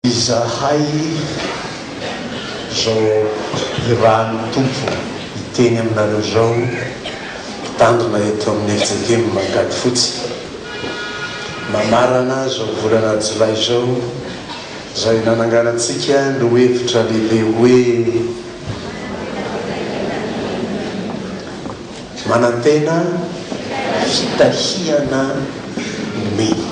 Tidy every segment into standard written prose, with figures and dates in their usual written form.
Izahay izao irahan'ny Tompo hiteny aminareo izao, mpitandrina eto amin'ny fjkm Ankadifotsy. Mamarana izao volana jolay izao, izay nananganantsika lohevitra lehibe hoe, Manantena fitahiana nomena.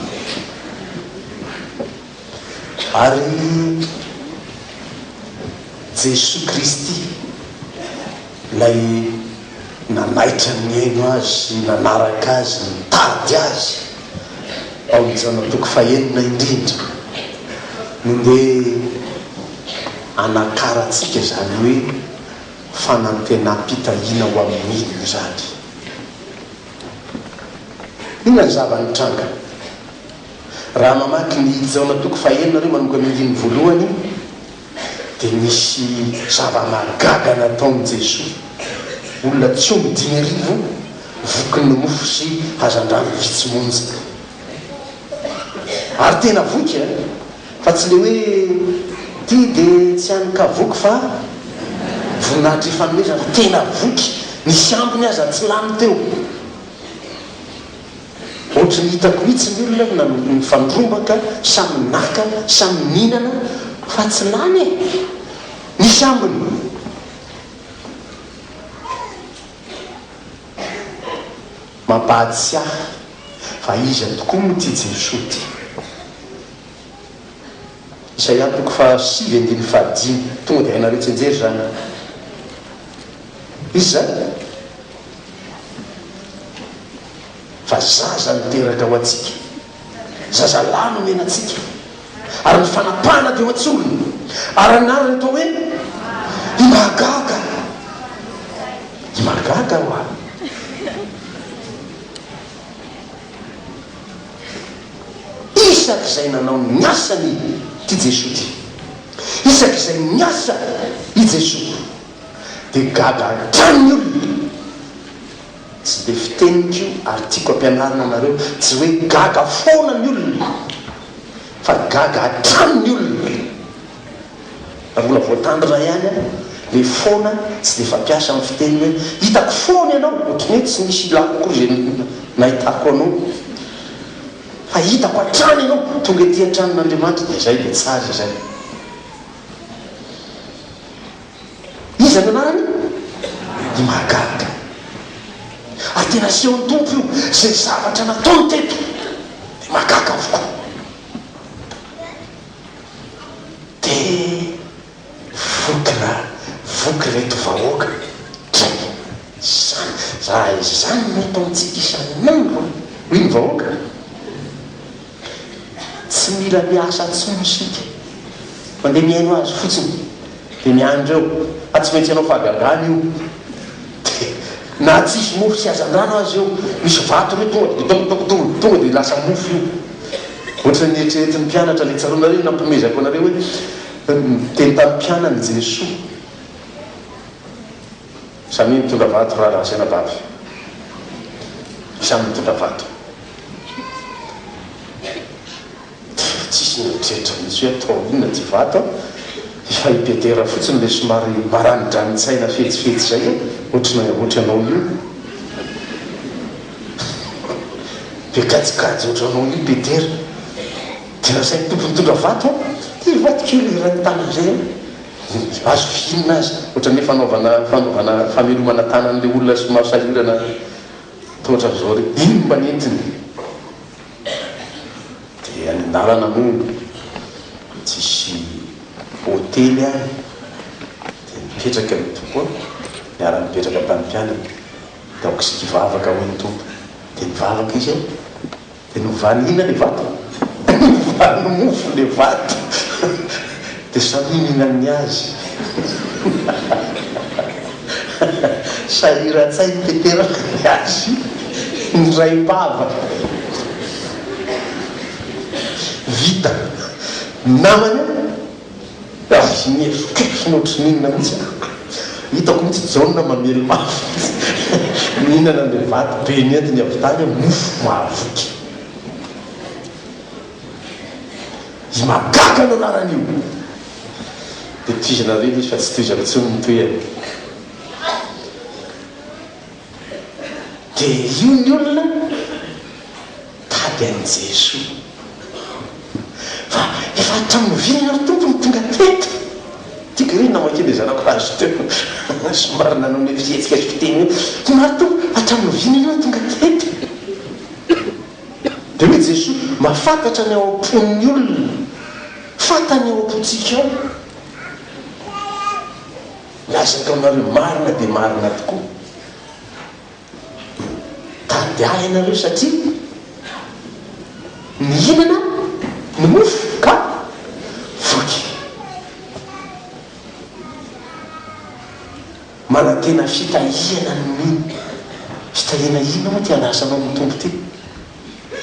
Ary Jesoa Kristy, ilay nanaitra ny nihaino Azy sy nanaraka Azy, nitady Azy, ao amin'ny Jaona toko fahenina indrindra, no ndeha hanakarantsika izany hoe fanantenam-pitahiana ho amin'ny mino izany. Inona ny zava-nitranga? Raha mamaky ny Jaona toko fahenina nareo manomboka amin'ny andininy voalohany dia nisy zava-mahagaga nataon'i Jesoa. Olona tsy omby 5000 vokin'ny mofo sy hazandrano vitsy monja. Ary tena voky an! Fa tsy le hoe ty dia tsy hanin-ka voky fa voninahitra ifanomezana fa tena voky. Nisy ambiny aza tsy lany teo. Ohatry ny hitako mihitsy ny olona nifandrombaka, samy naka, samy nihinana fa tsy lany e! Nisy ambiny. Mampahatsiahy fa iza tokoa moa ity Jesoa ity? Isaia toko faha sivy andininy fahadimy, tonga dia hainareo tsianjery izany. Iza izany? Fa zaza niteraka ho antsika, zazalahy nomena antsika, ary ny fanapahana dia ho an-tsorony, ary anarany atao hoe Imahagaga. Imahagaga hoa. Isak'izay nanao ny asany ity Jesoa ity, isak'izay niasa i Jesoa, dia gaga hatrany ny olona. Tsy dia fiteniko io ary tiako ampianarina anareo, tsy hoe gaga foana ny olona fa gaga hatrany ny olona. Raha mbola voatandrina ihany aho, le foana tsy dia fampiasa amin'ny fiteny hoe hitako foana ianao, ohatran'ny hoe tsy nisy ilako akory izay nahitako anao fa hitako hatrany ianao, tonga ety an-tranon'Andriamanitra dia izay dia tsara izay. Iza no anarany? I Mahagaga. Ary tena asehon'ny Tompo io, izay zavatra nataony teto dia mahagaga avokoa. Dia voky ra, voky ireto vahoaka. Dray! Izany, raha izany no ataontsika isan'andro, hoy ny vahoaka. Tsy mila miasa intsony isika. Mandeha mihaino azy fotsiny dia miandry eo. Fa tsy maintsy hanao fahagagana io. Dia na tsisy mofo sy hazandrano aza eo, misy vato ireo tonga dia tonga tonga tonga tonga dia lasa mofo io. Ohatran'ny eritreretin'ny mpianatra ilay tsaroanareo ny nampihomezako anareo hoe niteny tamin'ny mpianany Jesoa. Samia mitondra vato rahalahy sy anabavy. Samy mitondra vato. Tsisy nieritreritra mihitsy hoe atao inona ity vato a! Efa i Petera fotsiny ilay somary maranidranitsaina fetsifetsy izay a! Ohatry ohatry anao io. Be kajikajy ohatry anao io Petera. Dia nasain'ny Tompo nitondra vato a! Ity vato kely eran'ny tanana izay a! Azo fihinina aza. Ohatran'ny hoe fanaovana fanaovana famelomana tanan'ilay olona somary sahirana toa ohatran'izao re. Iny no mba nentiny. Dia any an-dalana moa tsisy hotely any. Dia nipetraka ny Tompo an. Niara-nipetraka tamin'ny mpianany. Dia aoka isika hivavaka hoy ny Tompo. Dia nivavaka izy an. Dia novany inona le vato? Novany mofo le vato. Dia samia mihinana ny azy. Sahiran-tsain'i Petera ny azy niraim-bava. Vita. Namany Ary miefokefona ohatry ny inona mihitsy aho. Hitako mihitsy Jaona mamely mafy mihinana an'ilay vato be nentiny avy tany mofo mahavoky. Imagaga no anaran'io. Dia tohizanareo ilay izy fa tsy tohizako intsony ny tohiny. Dia io ny olona mitady an'i Jesoa. Fa efa hatramin'ny oviana ianao ry Tompo no tonga teto? Tiako ery ny namaky ilay zanako hazo teo. Somary nanao ilay fihetsika sy fiteny hoe, Tompo ry Tompo, hatramin'ny oviana ianao no tonga teto? Dia hoy Jesoa, Mahafantatra ny ao am-pon'ny olona. Fantany ao am-pontsika ao. Lazaiko aminareo marina dia marina tokoa, Tady ahy ianareo satria nihinana ny mofo ka voky. Manantena fitahiana ny mino. Fitahiana inona moa ity andrasanao amin'ny Tompo ity?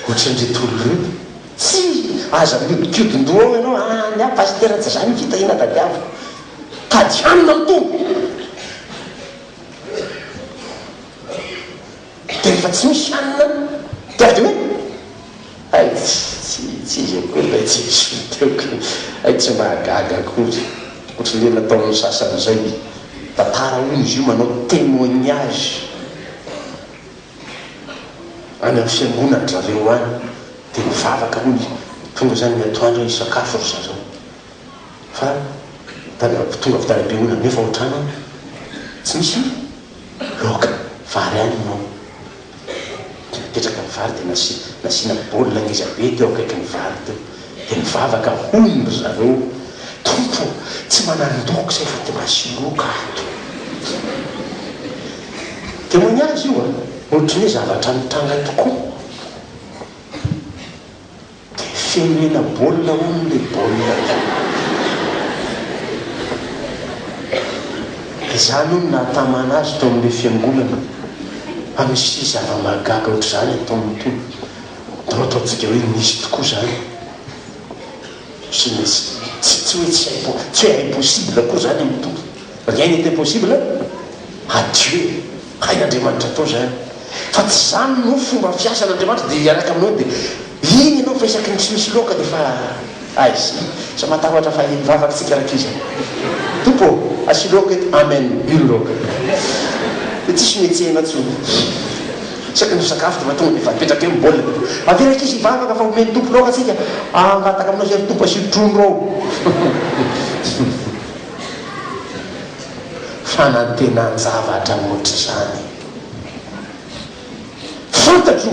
Ohatran'ireto olona ireto. Tsia! Aza mihodinkodin-doha ao ianao, ah, ny ahy pasitera tsy izany ny fitahiana tadiaviko. Tady hanina ny Tompo. Dia rehefa tsy misy hanina, dia avy dia hoe, hay tsy, tsy izy akory ilay Jesoa teo ka, hay tsy mahagaga akory. Ohatran'ilay nataon'ny sasany izay, tantara hono izy io manao témoignage any amin'ny fiangonan-dry zareo any, dia mivavaka hono izy, tonga izany ny atoandro hisakafo ry zareo. Fa tany tonga avy tany am-piangonana nefa ao an-trano any tsy misy laoka, vary ihany no ao. Dia napetraka ny vary dia nasi nasiana baolina ngeza be teo akaikin'ny vary teo. Dia nivavaka hono ry zareo, Tompo ô, tsy manan-doka izay fa dia mba asio loka ato. Témoignage io an! Ohatran'ny hoe zavatra nitranga tokoa. Dia feno hena baolina hono ilay baolina teo. Dia izany hono nahatamana azy tao amin'ilay fiangonana. Fa misy zava-mahagaga ohatr'izany ataon'ny Tompo. Ndao ataontsika hoe nisy tokoa izany. Tsy misy, tsy, tsy hoe tsy impo, tsy hoe impossible akory izany amin'ny Tompo. Rien n'est impossible à Dieu. Hain'Andriamanitra atao izany. Fa tsy izany no fomba fiasan'Andriamanitra dia hiaraka aminao dia iny ianao fa isaky ny tsy misy loaka dia efa aiza. Sa matahotra fa hivavaka tsika rankizy a. Tompo ô, asio loaka eto. Amen. Io ny loaka. Dia tsisy mihetsehina intsony. Isaky ny misakafo dia efa tonga dia efa apetraka eo ny baolina dia avia rankizy hivavaka fa omen'ny Tompo loaka tsika. Hangataka aminao izay ry Tompo asio trondro ao. Fanantenan-javatra hoatr'izany. Fantatro,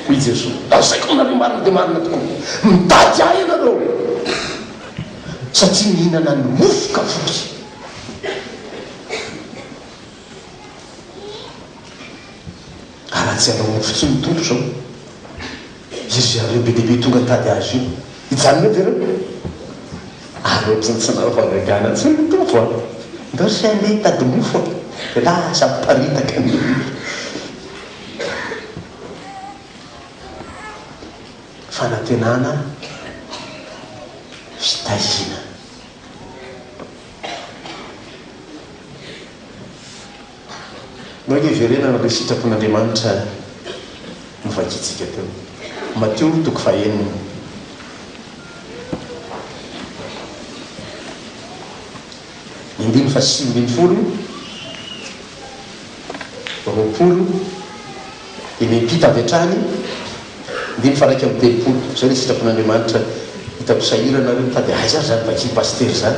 hoy Jesoa, lazaiko aminareo marina dia marina tokoa, mitady Ahy ianareo, satria nihinana ny mofo ka voky. Ary raha tsy hanao mofo intsony ny Tompo izao, iry zareo be dia be tonga nitady Azy io, hijanona eo ve ireo? Ary ohatran'ny tsy nanao fahagagana intsony ny Tompo an! Ndao ry se andeha hitady mofo an! Dia lasa miparitaka ny olona. Fanantenana fitahiana. Ndao ange hiverenana ilay sitrapon'Andriamanitra novakintsika teo. Matio toko fahenina. Ny andininy fahasivy ambinifolo, 20, dia miampita avy hatrany, andininy faha-31. Izay ilay sitrapon'Andriamanitra. Hitako sahirana nareo mitady aiza ary izany vakin'i Pasitera izany.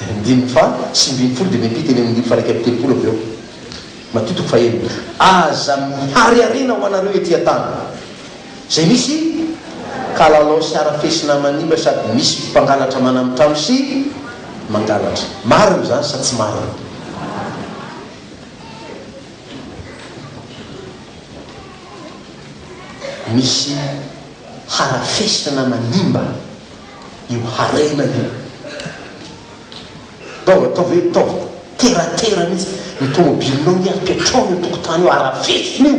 Andininy faha 19 dia miampita eny amin'ny andininy faha 31 avy eo. Matio toko fahenina. Aza mihariharena ho anareo ety an-tany. Izay misy kalalao sy harafesina manimba sady misy mpangalatra manamitrano sy mangalatra. Marina izany sa tsy marina? Misy harafesina manimba io harena io. Ndao ataovy hoe ataovy teratera mihitsy ny tomobilinao anie apetraho eo tokotany eo harafesina io.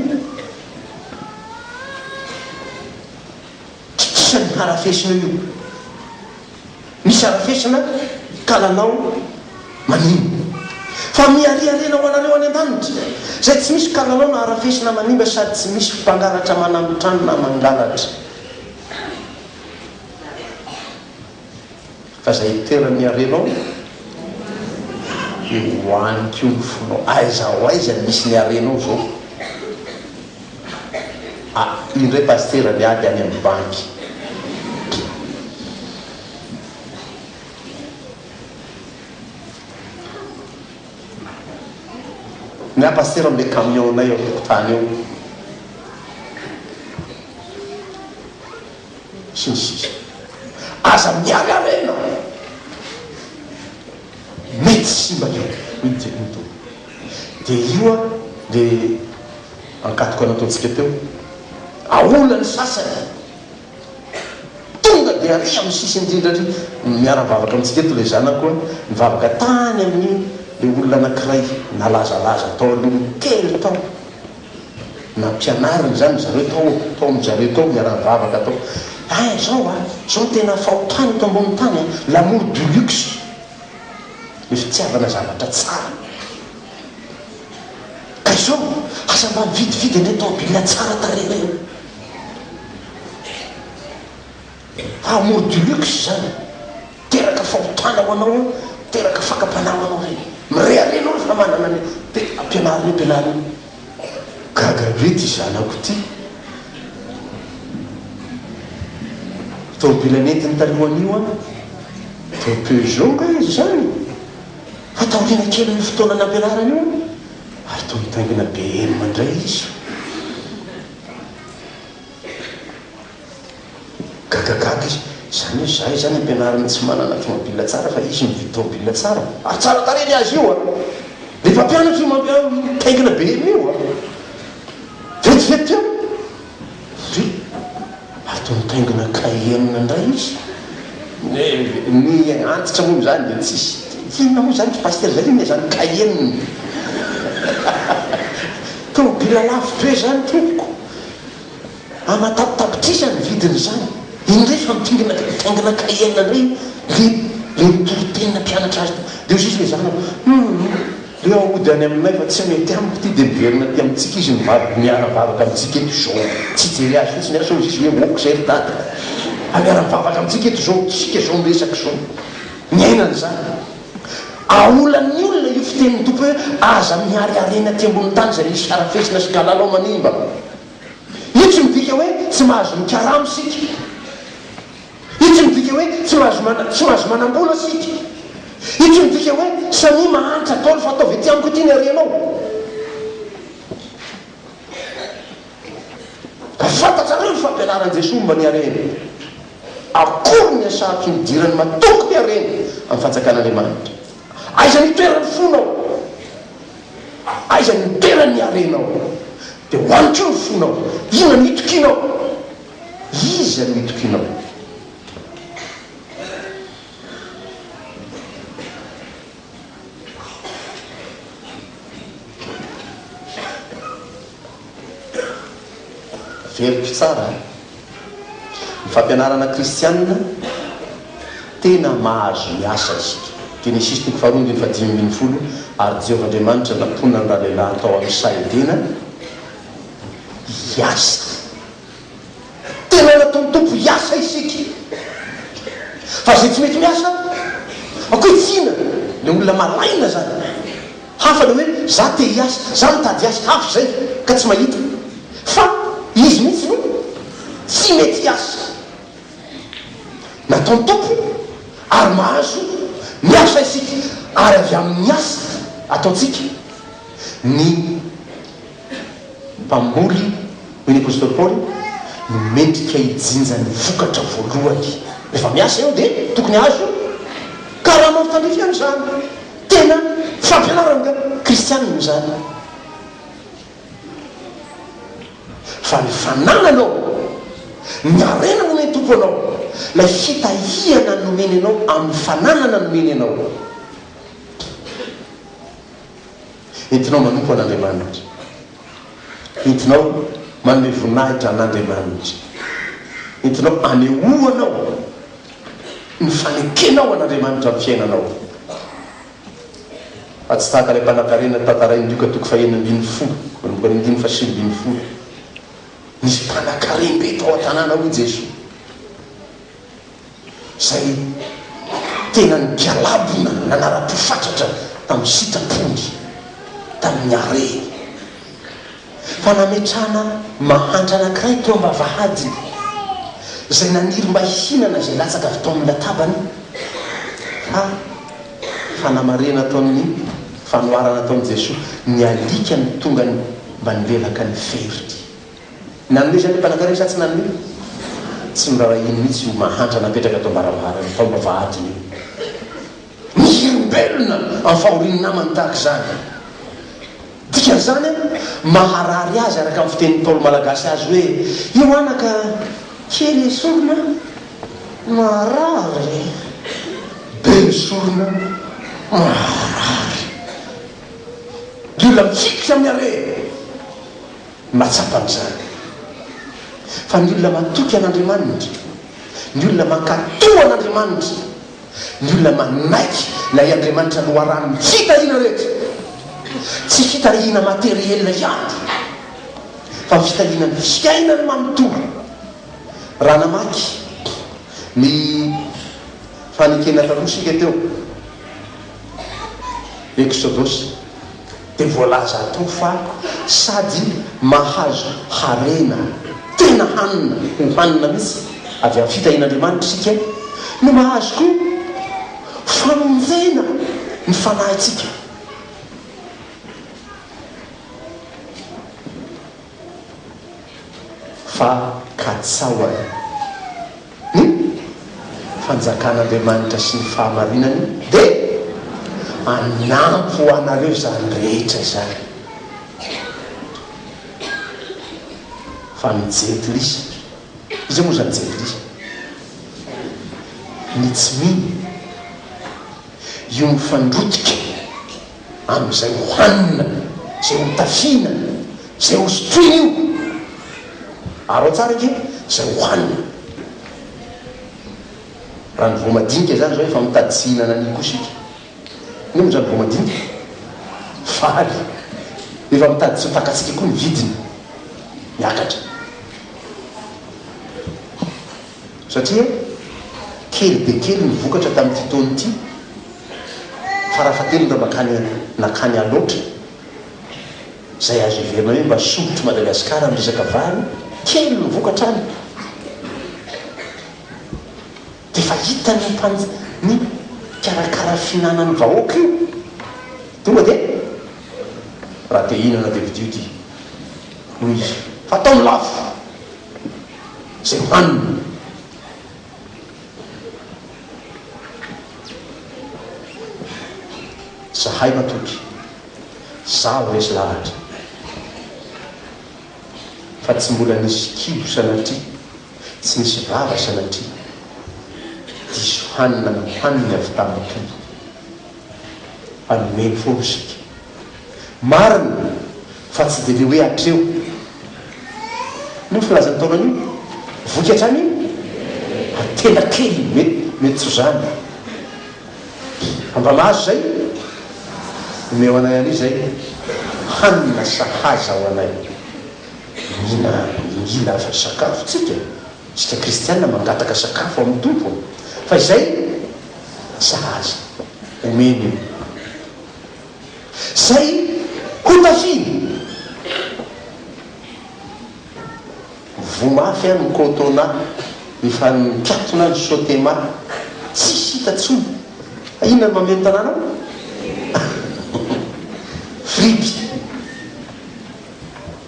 Kikisany harafesina io. Misy harafesina kalalao manimba. Fa mihariharena ho anareo any an-danitra, izay tsy misy kalalao na harafesina manimba sady tsy misy mpangalatra mananotrano na mangalatra. Fa izay itoeran'ny harenao dia ho any koa ny fonao. Aiza ho aiza no misy ny harenao izao? Ah, io indray pasitera miady any amin'ny banky. Ny ahy pasitera amin'ilay camion-nay eo an-tokotany eo. Sy ny sisa. Aza miary harena. Mety simba io, hoy ny tenin'ny Tompo. Dia io an, le ankatoka nataontsika teo. Aola ny sasany. Tonga dia ary amin'ny sisiny indrindra ary, miara-mivavaka amintsika eto ilay zanako an, nivavaka tany amin'ny ilay olona anankiray nalazalaza tao aloha kely tao. Nampianariny izany ry zareo tao, tao amin-dry zareo tao, niara-nivavaka tao. Hay izao a, izao no tena fahotana eto ambonin'ny tany a, l'amour du luxe, ny fitiavana zavatra tsara. Ka izao, aza mba mividividy an'ireny taobila tsara tarehy ireny. Fa amour du luxe izany. Miteraka fahotana ho anao io, miteraka fakam-panahy ho anao ireny. Mirehareha anao rehefa manana ny dia ampianarina io, ampianarina io. Gaga be ity zanako ity. Tômôbila nentiny talohan'io an, toa Peugeot nga izy izany? Fa taoriana kelin'io fotoana nampianarana io an, ary toa nitaingina BM indray izy. Gagagaga izy, izany hoe izahay izany ampianarina tsy manana tomobile tsara fa izy mividy tomobile tsara, ary tsara tarehy ny azy io a! Ilay mpampianatra io mampianatra mitaingina BM io a! Vetivety teo, ndry, ary toa nitaingina Cayenne indray izy, ny antitra moa izany dia tsisy, inona moa izany ry pasitera izany, inona izany Cayenne? Tomobile lafo be izany tompoko. Aman-tapitapitrisa ny vidin'izany. Indray fa mitingina mitaingina Cayenne indray le le mitoriteny nampianatra azy teo. Dia hoy izy le zanako, humm leo hody any aminay fa tsy mety amiko ity dia miverina aty amintsika izy mivady miara-mivavaka amintsika eto izao. Tsy hijery azy fotsiny aho sao hoy izy hoe ok izay ry dada fa miara-mivavaka amintsika eto izao isika izao miresaka izao. Niaina an'izany. Aolan'ny olona io fitenin'ny Tompo hoe aza miharihariana aty ambonin'ny tany izay misy harafesina sy galalao manimba. Io tsy midika hoe tsy mahazo mikarama isika. Io tsy midika hoe tsy mahazo mana, tsy mahazo manam-bola isika. Io tsy midika hoe samia mahantra daholo fa ataovy aty amiko aty ny harenao. Ka fantatrareo ny fampianaran'i Jesoa momba ny harena. Akory ny hasarotry ny hidiran'ny matoky ny harena amin'ny fanjakan'Andriamanitra. Aiza ny hitoeran'ny fonao? Aiza ny itoeran'ny harenao? Dia ho any koa ny fonao. Inona no itokianao? Iza no itokianao? Averiko tsara an! Ny fampianarana kristianina, tena mahazo miasa isika. Genesisy toko faharoa andininy fahadimy ambin'ny folo, Ary Jehovah Andriamanitra namponina ny ralehilahy tao amin'ny saha Edena hiasa. Tena nataon'ny Tompo hiasa isika. Fa izay tsy mety miasa, akoa hitsiana, ilay olona malaina izany. Hafa ilay hoe za te hiasa, za mitady asa, hafa izay ka tsy mahita. Fa izy mihitsy no tsy mety hiasa. Nataon'ny Tompo ary mahazo miasa isika ary avy amin'ny asa ataontsika ny mpamboly, hoy ny apostoly Paoly, no mendrika hijinja ny vokatra voalohany. Rehefa miasa eo dia tokony hahazo karama mitandrify an'izany. Tena fampianarana kristianina izany. Fa ny fanananao, ny harena nomen'ny Tompo anao, ilay fitahiana nomeny anao amin'ny fananana nomeny anao, entinao manompo an'Andriamanitra, entinao manome voninahitra an'Andriamanitra, entinao anehoanao ny fanekenao an'Andriamanitra amin'ny fiainanao. Fa tsy tahaka ilay mpanankarena tantarain'i Lioka toko fahenina ambin'ny folo, manomboka ny andininy fahasivy ambin'ny folo. Nisy mpanankarem-be tao an-tanàna, hoy Jesoa, izay Tena nigalabona nanara-po fatratra tamin'ny sitrapony, tamin'ny hareny. Fa nametrahana mahantra anankiray teo am-bavahadiny, izay naniry mba hihinana izay latsaka avy tao amin'ny latabany, fa fanamarihana ataon'ny fanoharana ataon'i Jesoa, ny alika no tonga mba nilelaka ny feriny. Nanome izany ilay mpanankarena sa tsy nanome? Tsy noraharahiany mihitsy io mahantra napetraka tao am-baravarany, tao am-bavahadiny io. Mihirim-belona amin'ny fahorian'ny namany tahaka izany. Dikan'izany, maharary azy araka ny fitenin'ny Ntaolo malagasy azy hoe, io anaka kely esorina maharary, be esorina maharary. Ny olona mifikitra amin'ny harena. Mahatsapa an'izany. Fa ny olona matoky an'Andriamanitra, ny olona mankatò an'Andriamanitra, ny olona manaiky ilay Andriamanitra loharanon'ny fitahiana rehetra, tsy fitahiana materiel ihany, fa fitahiana ny fiainany manontolo. Raha namaky ny fanekena taloha isika teo, Eksodosy, dia voalaza ato fa sady mahazo harena tena hanina ho hanina mihitsy avy amin'ny fitahian'Andriamanitra isika no mahazo koa famonjena ny fanahintsika. Fa katsaho ny fanjakan'Andriamanitra sy ny fahamarinany, dia hanampy ho anareo izany rehetra izany. Fa ny jentilisa, iza moa izany jentilisa? Ny tsy mino, io mifandrotika amin'izay ho hanina, izay ho tafiana, izay ho sotroina io. Arao tsara ange, izay ho hanina. Raha ny voamadinika izany izao efa mitady tsy hihinana an'iny koa isika. Inona moa izany voamadinika? Vary. Efa mitady tsy ho takatsika koa ny vidiny. Miakatra. Satria kely dia kely ny vokatra tamin'ity taona ity. Farafahakeliny raha mankany nankany Alaotra, izay azo heverina hoe mba sompitr'i Madagasikara amin'ny resaka vary, kely ny vokatra any. Dia efa hitan'ny mpanj ny mpikarakara fihinanan'ny vahoaka io. Tonga dia raha te hihinana dia vidio ity, hoy izy, fa ataony lafo izay hohanina. Zahay matoky, zaho resy lahatra fa tsy mbola nisy kibo sanatria, tsy nisy vava sanatria, diso hanina nohaniny avy tamin'ny Tompo. Fa nomeny foana isika. Marina fa tsy dia le hoe hatreo. Io filazan'ny taolana io, voky hatrany tena kely, mety mety tsy ho zany. Fa mba mahazo zay, omeo anay an'io zay, hanina sahaza ho anay. Mila mila sakafo tsika, tsika kristiana mangataka sakafo amin'ny Tompo, fa izay sahaza, omeny io. Zay hotafiana. Voa mafy an ny Cotona, efa nikatona ny Sotema, tsisy hita tsony. Fa inona no mameno tanàna ao? Fripy.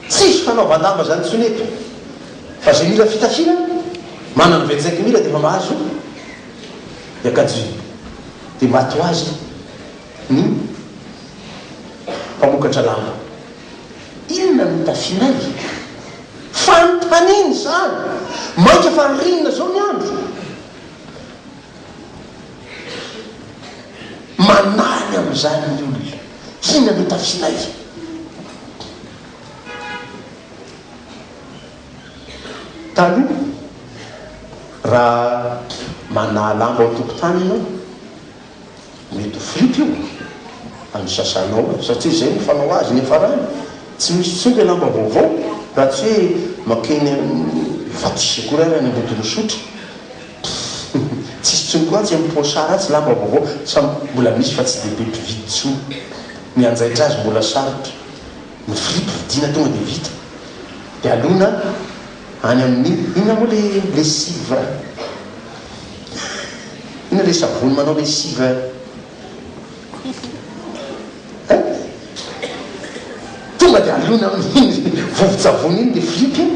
Tsisy fanaovan-damba zany tsony eto. Fa zay mila fitafiana, manana 25 mille dia efa mahazo ny akanjoiny. Dia maty ho azy ny mpamokatra lamba. Inona no tafianay? Fanontaniana izany! Mainka fa ririnina izao ny andro. Manahy ny amin'izany ny olona. Inona no tafianay? Taloha, raha manahy lamba ao an-tokotany ianao, Mety ho fripy io any sasanao any satria izay no fanao azy niafarany, tsy misy intsony ilay lamba vaovao raha tsy hoe mankeny amin'ny Ivato sekoly ary any Ambodin'Isotry. Tsisy intsony. intsony koa atsy amin'ny Pochard atsy lamba vaovao sa mbola misy fa tsy dia be mpividy intsony. Ny hanjaitra azy mbola sarotra. Ny fripy vidiana tonga dia vita. Dia alona any amin'ny inona moa le lessive? Inona le savony manao lessive? Hein? Tonga dia alona amin'iny vovon-tsavony iny le fripy an,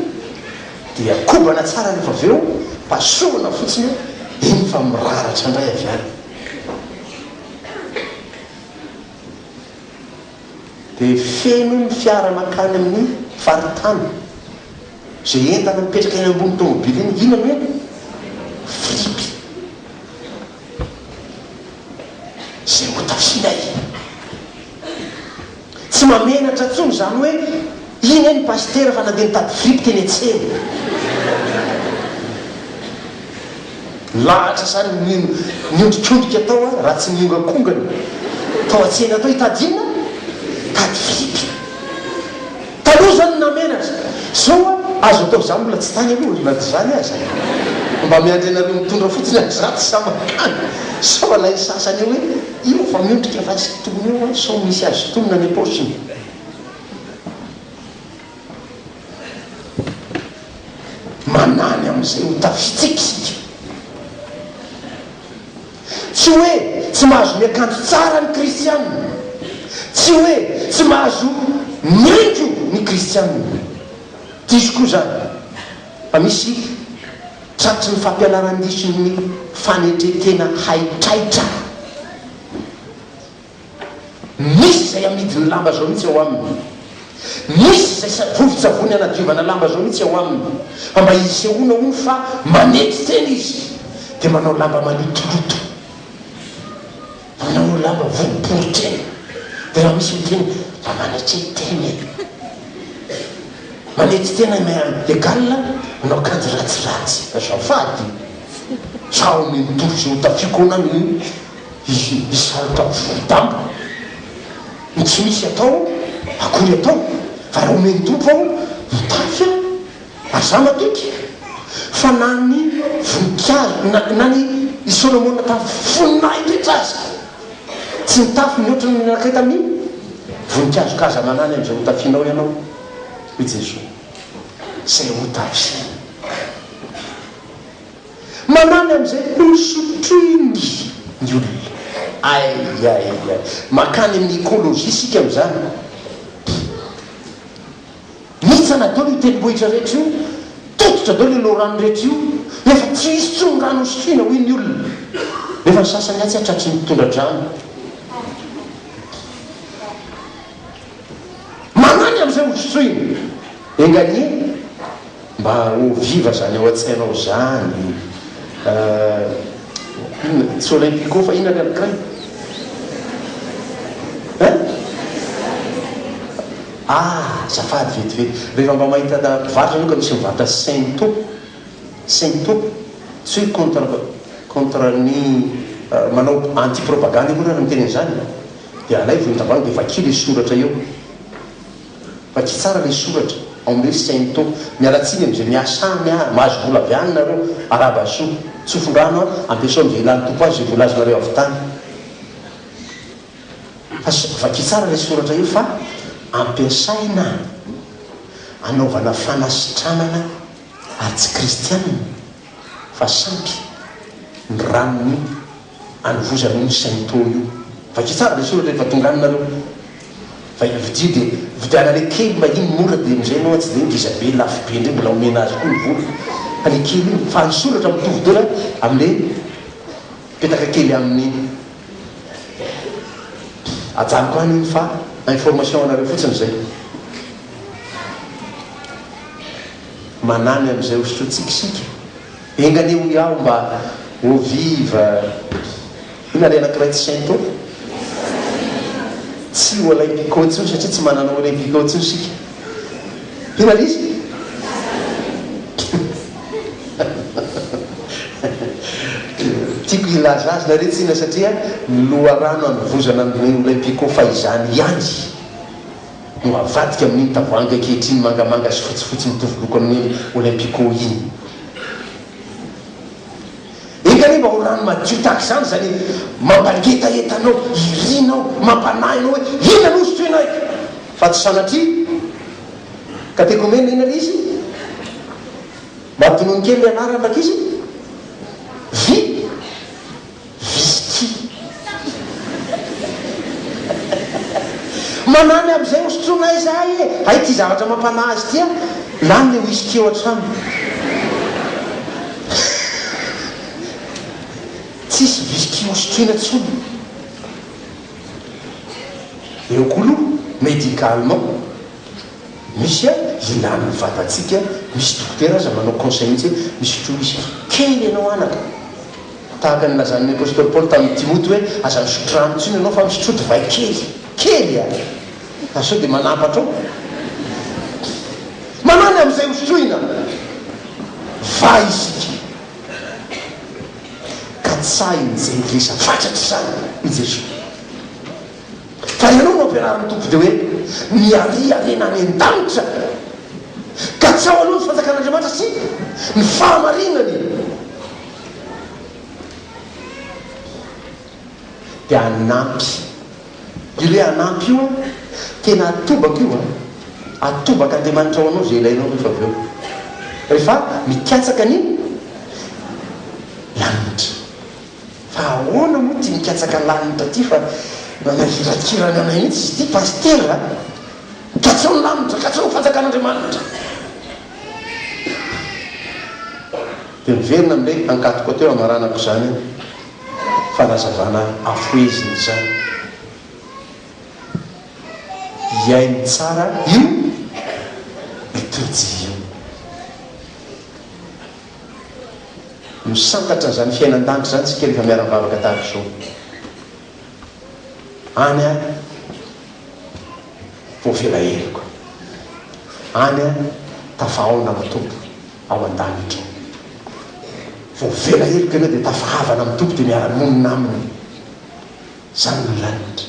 dia kobana tsara rehefa avy eo, pasohana fotsiny an, iny fa miraratra indray avy any. Dia feno ny fiara mankany amin'ny faritany. Izay entana mipetraka eny ambony tomobily eny, inona no eny? Fripy. Izay ho tafianay. Tsy mahamenatra intsony izany hoe iny anie ny pasitera fa nandeha nitady fripy teny an-tsena. Nilahatra izany ny niondrikondrika tao aho raha tsy nihongakongana tao an-tsena tao hitady inona? Hitady fripy. Taloha izany namenatra, zao a azo atao za mbola tsy tany aloha na dia izany aza mba miandry anareo mitondra fotsiny aho za tsy sahy mankany sao alain'ny sasany eo hoe io fa miondrika fa tsy tony eo an sao misy azo tonina any am-paosiny. Manany amin'izay ho tafitsika isika. Tsy hoe tsy mahazo miakanjo tsara ny kristiana. Tsy hoe tsy mahazo mihaingo ny kristiana. Diso koa izany. Fa misy tratry ny fampianaran-dison'ny fanetren-tena haitraitra. Misy izay amidiny lamba zao mihitsy ao aminy. Misy izay vovon-tsavony anadiovana lamba zao mihitsy ao aminy. Fa mba hisehoana hono fa manetry tena izy dia manao lamba malotoloto. Manao lamba voriboritra eny. Dia raha misy miteny mba manetry tena e. Manetry tena mais égal manao akanjo ratsiratsy. Azafady. Sao mitovy izay ho tafiako ao na ny. Hisalotra vorodamba ny tsy misy atao akory atao fa raha omen'ny Tompo aho mitafy aho ary za matoky fa na ny voninkazo na na ny i Solomona tamin'ny voninahiny rehetra aza tsy nitafy mihoatra ny anankiray tamin'ny voninkazo ka aza manany amin'izay hotafianao ianao hoy Jesoa izay hotafiana. Manany amin'izay hosotroiny ny olona. Ay ay ay. Mankany amin'ny écologie isika amin'izany. Mihitsana daholo io tendrombohitra rehetra io, tototra daholo io loharano rehetra io, efa tsy hisy intsony rano hosotroina hoy ny olona. Nefa ny sasany atsy tratry ny tondra-drano. Manany amin'izay hosotroina. Enga anie mba ho viva zany ao an-tsainao zany eh, inona, tsy Olympico fa inona le anankiray? Hein? Ah, azafady vetivety, rehefa mba mahita mpivarotra aloha ka misy mivarotra Sento, Sento, tsy hoe contre, contre ny, manao anti-propagande akory aho raha miteny an'izany, dia alaivo ny tavoahangy dia vakio le soratra eo. Vakio tsara ilay soratra ao amin'ilay hoe Sento. Miala tsiny amin'izay miasa any aho, mahazo vola avy any nareo, arahaba soa. Tsofin-drano aho, ampiasao amin'izay ilan'ny Tompo azy izay vola azonareo avy tany. Fa vakio tsara ilay soratra eo fa ampiasaina anaovana fanasitranana ary tsy kristianina fa sampy ny ranon'ny Anovozana io Sento io. Vakio tsara le soratra rehefa tonga any nareo. Fa vidio de vidiana le kely mba iny mora de amizay enao tsy de ngeza be lafo be ndray mbola omena azy koa ny vola fa le kely iny fa ny soratra mitovy daholo amle petaka kely aminy iny. Ajanoko any iny fa information ho anareo fotsiny zay. Manany amizay ho sotrointsika isika. Enga anie hoy aho mba ho vive Inona ilay anankiray tsy Sento? Tsy Olympico intsony satria tsy manana Olympico intsony isika. Inona ilay izy? Tiako hilaza azy nareo tsy inona satria ny loharano anovozana ny Olympico fahizany ihany no avadika amin'iny tavoahangy ankehitriny mangamanga sy fotsifotsy mitovy loko amin'iny Olympico iny. Enga anie mba ho rano. Rano madio tahaka izany, izany mampangetaheta anao, irinao, mampanahy anao hoe inona no hosotroina eto? Fa tsy sanatria katekomena inona ilay izy? Mba tonony kely ilay anarany rankizy? Vi? Whisky. Manany amin'izay hosotroina aiza ahy e! Hay ity zavatra mampanahy azy ity an! Lany ilay whisky ao an-trano. Tsisy whisky hosotroina intsony. Eo koa aloha, médicalement, misy an, ilan'ny vatantsika, misy dokotera aza manao conseil mihitsy hoe misotroa whisky kely ianao anaka. Tahaka ny nilazan'ny apostoly Paoly tamin'i Timoty hoe, Aza misotro rano intsony ianao fa misotroa divay kely. Kely a! Fa sao dia manampatra ao. Manany amin'izay hosotroina va isika? Katsahin'ny jentilisa fatratra izany i Jesoa. Fa ianao no ampianarin'ny Tompo dia hoe, Miharia harena any an-danitra. Katsaho aloha ny fanjakan'Andriamanitra sy ny fahamarinany. Dia hanampy. Io ilay hanampy io an, tena atobaka io an. Atobak'Andriamanitra ho anao izay ilainao rehefa avy eo. Rehefa mikatsaka ny lanitra. Fa ahoana moa ity mikatsaka lanitra ity fa nanahirakirana anay mihitsy izy ity Pasitera a! Katsao ny lanitra, katsao ny fanjakan'Andriamanitra. Dia miverina amin'ilay ankatoko teo hamaranako izany fanazavana afohezina izany. Hihaino tsara io litorjia io. Misantatra an'izany fiainan-danitra izany isika rehefa miara-mivavaka tahaka izao. Any aho voavela heloka. Any aho tafahaona amin'ny Tompo ao an-danitra ao. Voavela heloka ianao dia tafahavana amin'ny Tompo dia miara-monina Aminy. Izany no lanitra.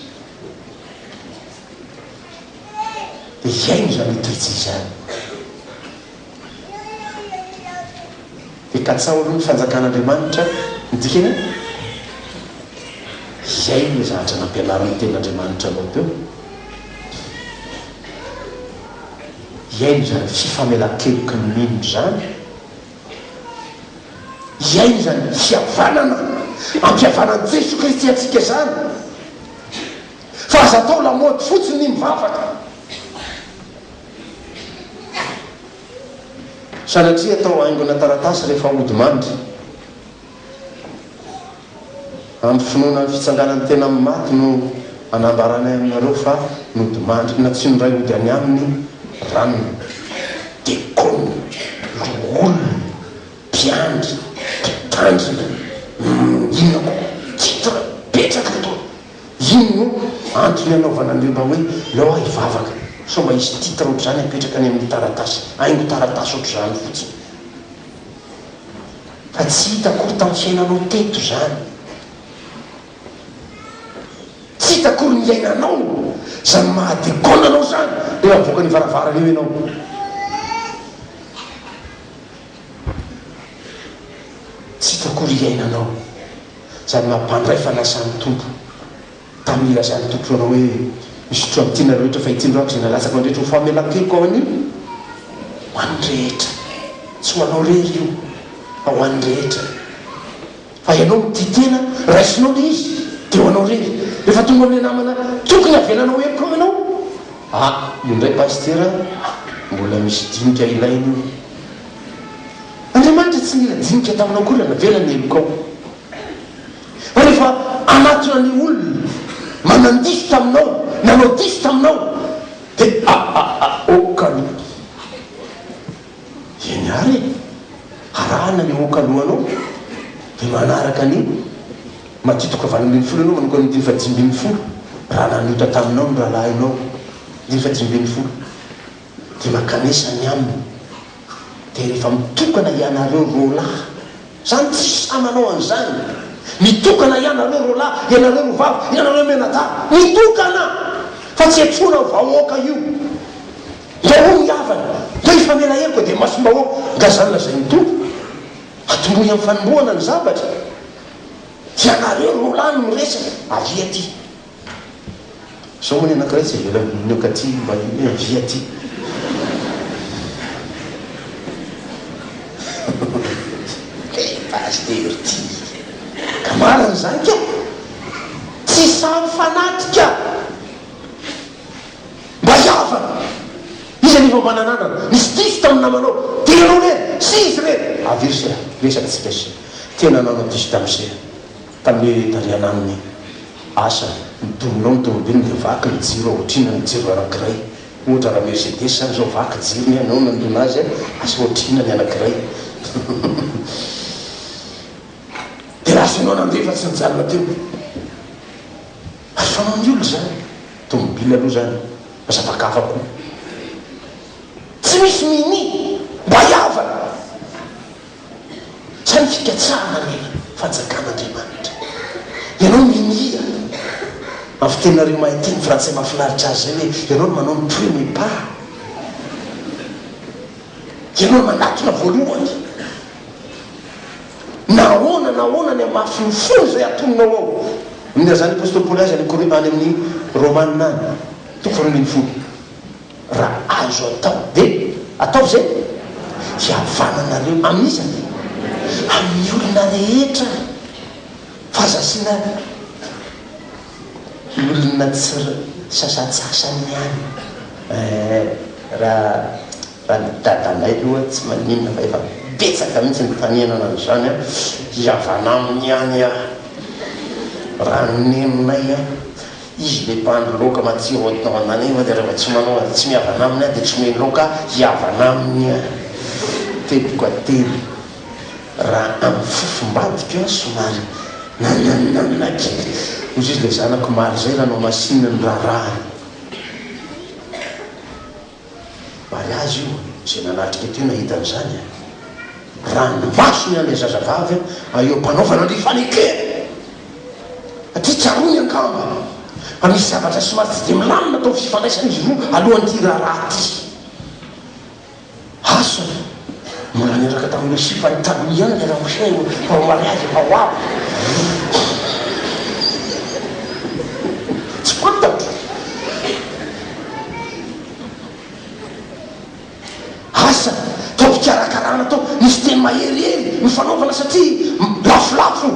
Dia hihaino izany litorjia izany. Dia katsaho aloha ny fanjakan'Andriamanitra, ny dikany an? Hihaino ilay zavatra nampianarin'ny tenin'Andriamanitra anao teo. Hihaino izany fifamelan-keloky ny mino izany. Hihaino izany fihavanana ampihavanan'i Jesoa Kristy antsika izany. Fa aza atao lamaody fotsiny ny mivavaka. Sanatria atao haingona taratasy rehefa hody mandry. Amin'ny finoana ny fitsanganan'ny tena amin'ny maty no anambaranay aminareo fa nodimandry, nantsoin'ny Ray hody any aminy ranona, dekona, loholona, mpiandry, mpitandrina, inona koa, titre betsaka etoa. Inn no antony anaovana an'ireo mba hoe leo aho hivavaka sao mba hisy titre ohatr'izany apetraka any amin'ny taratasy, haingo taratasy ohatr'izany fotsiny. Fa tsy hita akory tamin'ny fiainanao teto izany. Tsy hita akory ny iainanao izany maha dekona anao izany rehefa mivoaka ny varavarana eo ianao. Tsy hita akory iainanao. Izany mampandray fanasan'ny Tompo. Tamin'ny nilazan'ny Tompo anao hoe, Misotroa amin'ity nareo rehetra fa ity no rako izay nalatsako an'ny rehetra ho famelan-keloka ho an'ny ho an'ny rehetra. Tsy ho anao irery io fa ho an'ny rehetra. Fa ianao mitia tena, raisinao ilay izy dia ho anao irery. Rehefa tonga amin'ilay namana tokony havelanao heloka ao ianao, ah, io indray Pasitera mbola misy dinika ilaina io. Andriamanitra tsy nila dinika taminao akory hanavela ny helokao. Fa rehefa hanatona ny olona manan-diso taminao, nanao diso taminao, dia a a a ok aloha. Eny ary e! Arahana ny ok alohanao, dia manaraka an'io. Matio toko fahavalo ambin'ny folo ianao manomboka amin'ny andininy fahadimy ambin'ny folo, raha nanota taminao ny rahalahinao, andininy fahadimy ambin'ny folo. Dia mankanesa any aminy. Dia rehefa mitokana ianareo roalahy, zany tsisy sahy manao an'izany, mitokana ianareo roalahy, ianareo roavavy, ianareo mianadahy, mitokana! Fa tsy antsoina ho vahoaka io. Ndao hoy ny havana, ndao hifamela heloka dia masom-bahoaka. Nga zany lazain'ny Tompo? Atombohy amin'ny fanombohana ny zavatra. Ianareo roalahy no miresaka, avia aty. Zao moa ny anankiray tsy avela minoka aty mba hoe avia aty. Le pasteur ty. Ka marina izany ka! Tsy sahy mifanatrika! Mba hihavana! Iza nefa mba nanandrana? Nisy diso tamin'ny namanao. Dia ianao irery sy izy irery. Avia ry se a! Resaka tsika sy. Tena nanao diso tamin'i se a. Tamin'ny tarihana aminy asa, ny dominao ny tomobiliny dia vaky ny jiro ohatr'inona ny jiro anankiray. Ohatra raha Mercedes zany zao vaky jirony ianao nandona azy a, asa ohatr'inona ny anankiray. Dia lasa ianao nandeha fa tsy nijanona teo. Ary fanaon'ny olona izany. Tomobile aloha izany fa zava-kafa koa. Tsy misy minia mba hihavana. Izany fikatsahana ny fanjakan'Andriamanitra. Ianao minia. Amin'ny fiteninareo mahay teny frantsay mahafinaritra azy izay hoe ianao no manao ny premier pas. Ianao no manatona voalohany. Na ahoana na ahoana ny hamafin'ny fony izay atoninao ao. Ny nilazan'ny apostoly Paoly azy any any amin'ny Romana any, toko faharoa Raha azo atao dia ataovy izay hihavananareo amin'iza? Amin'ny olona rehetra fa aza asiana olona tsy sasantsasany ihany. Eh, raha raha ny dadanay aloha tsy maninona fa efa betsaka mihitsy ny mpaninana an'izany an, hihavana aminy ihany aho. Raha ny neninay an, Izy le mpandry laoka matsiro atao ananeva dia rehefa tsy manao tsy mihavana aminy aho dia tsy omeny laoka hihavana aminy aho. Teboka telo. Raha amin'ny fofombadiko aho somary nanananana kely. Hozy izy le zanako omaly zay raha nohamasinina ny raharahany. Mariazy io, izay nanatrika teo nahita an'izany a! Ranomasony an'ilay zazavavy a, eo am-panaovana ny fanekena! Aty tsaroany angamba fa misy zavatra somary tsy dia milamina tao amin'ny fifandraisan'izy roa alohan'ity raharaha ity. Asa, mbola niaraka tamin'ilay sipany taloha ihany ilay ramose vao mariazy efa ho avy. Tsy fantatro. Asa, tao fikarakarana tao, nisy teny maherihery nifanaovana satria lafolafo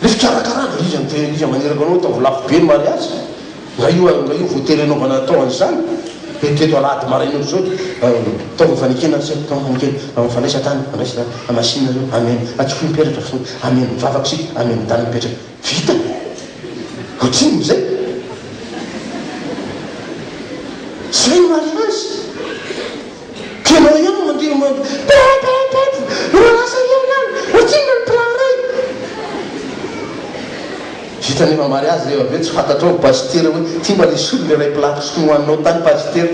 ilay fikarakarana. Iza no iza maniraka anao ataovy lafo be ny mariazy? Nga io nga io voatery anaovana atao an'izany? Dia teto alahady maraina ohatr'izao dia ataovy ny fanekena ry se, ataovy ny fanekena, mifandraisa tany, mifandraisa tany, hamasinina nareo, amen, atsofohy ny peratra, fohy, amen, mivavaka isika, amen, tany mipetraka. Vita! Ohatrinona izay? Zay ny mariazy! Ka ianao ihany no mandeha mandeha pep pep pep, roa lasa ihany any, ohatrinona ny plat iray? Vita anefa mariazy rehefa avy eo tsy fantatrao pasitera hoe ty mba nisolo le iray plat tokony hohaninao tany pasitera.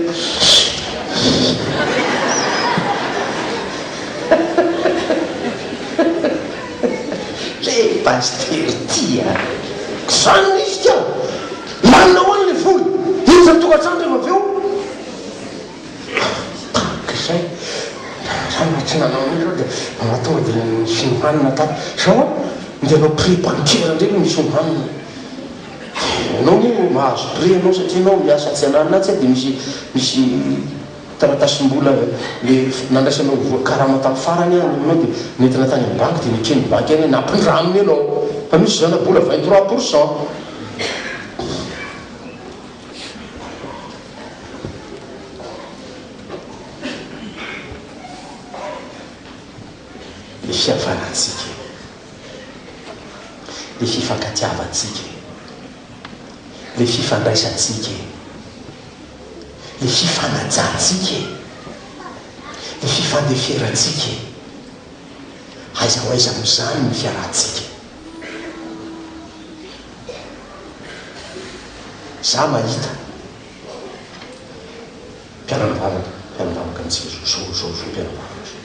Le pasitera ty a! Zany ny izy ka! Laninao any le vola! Hiditra ny tokantrano rehefa avy eo! Tahaka izay! Za mba tsy nanao an'io zao dia mba tonga dia nisy nohanina tato. Zao an, ndeha hanao prêt bancaire indray aloha misy hohanina. Ianao moa mahazo prêt ianao satria ianao miasa atsy ananona atsy dia misy misy Taratasim-bola le nandraisanao voa karama tamin'ny farany any aminao dia nentina tany amin'ny banky dia neken'ny banky ihany hoe nampindraminy ianao fa misy zana-bola 23 pour cent. Le fihavanantsika e. Le fifankatiavantsika e. Le fifandraisantsika e. Le fifanajantsika e! Le fifandeferantsika e! Aiza ho aiza amin'izany ny fiarahantsika? Za mahita mpiara-mivavaka, mpiara-mivavaka amintsika zao, zao, zao, zao mpiara-mivavaka zao.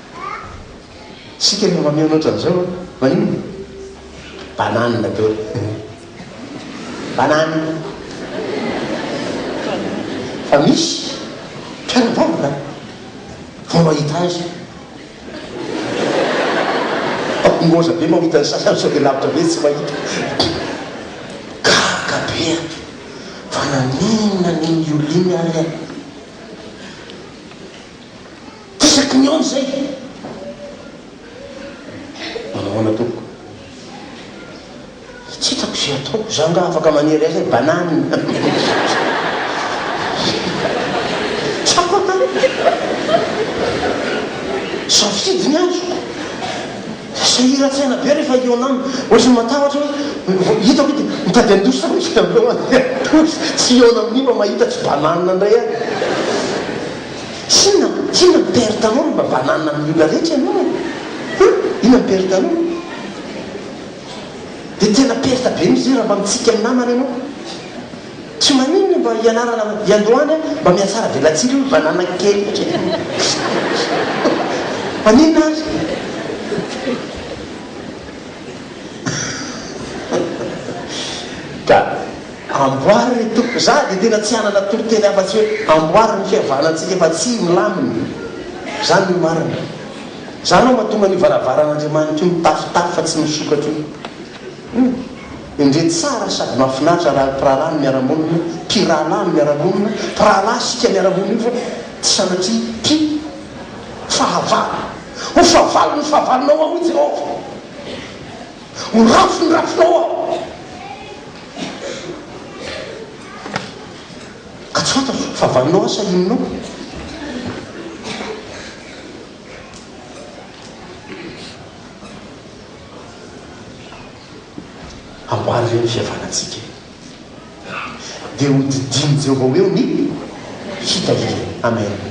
Isika rehefa mameno ohatran'izao, maninona? Banane daholo. Banane. Fa misy mpiara-mivavaka vao mahita azy. Ngoza be mba ho hitan'ny sasany sao dia lavitra be tsy mahita. Gaga be aho. Fa naninona an'iny olona iny ary aho? Isaky ny aona izay? Manao ahoana tompoko? Tsy hitako izay ataoko, za angaha afaka manery azy hoe banane? Tsy afaka. Safidy ny azoko. Sahiran-tsaina be rehefa hihaona aminy. Ohatran'ny matahotra hoe hitako hoe mitady handositra mihitsy avy eo handeha handositra. Tsy hihaona amin'io fa mahita tsy banane indray aho. Inona inona ny perte anao raha mba banane amin'ny olona rehetra ianao e? Hein? Inona ny perte anao? Dia tena perte be mihitsy zay raha mba mitsiky amin'ny namana ianao. Tsy maninona mba hianarana hiandohana mba mihatsara velatsihy aloha banana kely hatreto. Maninona ary? Ka amboary ry tompoko. Za dia tena tsy hanana toriteny afa-tsy hoe amboary ny fihavanantsika fa tsy milamina. Zany no marina. Zany no mahatonga an'io varavaran'Andriamanitra io mitafotafo fa tsy misokatra io. Hum. Indre tsara sady mahafinaritra raha mpirahalahy no miara-monina, mpirahalahy no miara-monina, mpirahalahy isika miara-monina io fa tsy sanatria mpi fahavalo. Ho fahavalon'ny fahavalonao aho, hoy Jehovah. Ho rafin'ny rafinao aho. Ka tsy fantatro, fahavalonao aho sa inonao? Amboary ve ny fihavanantsika e? Dia ho didian'i Jehovah ho eo ny fitahiany. Amen.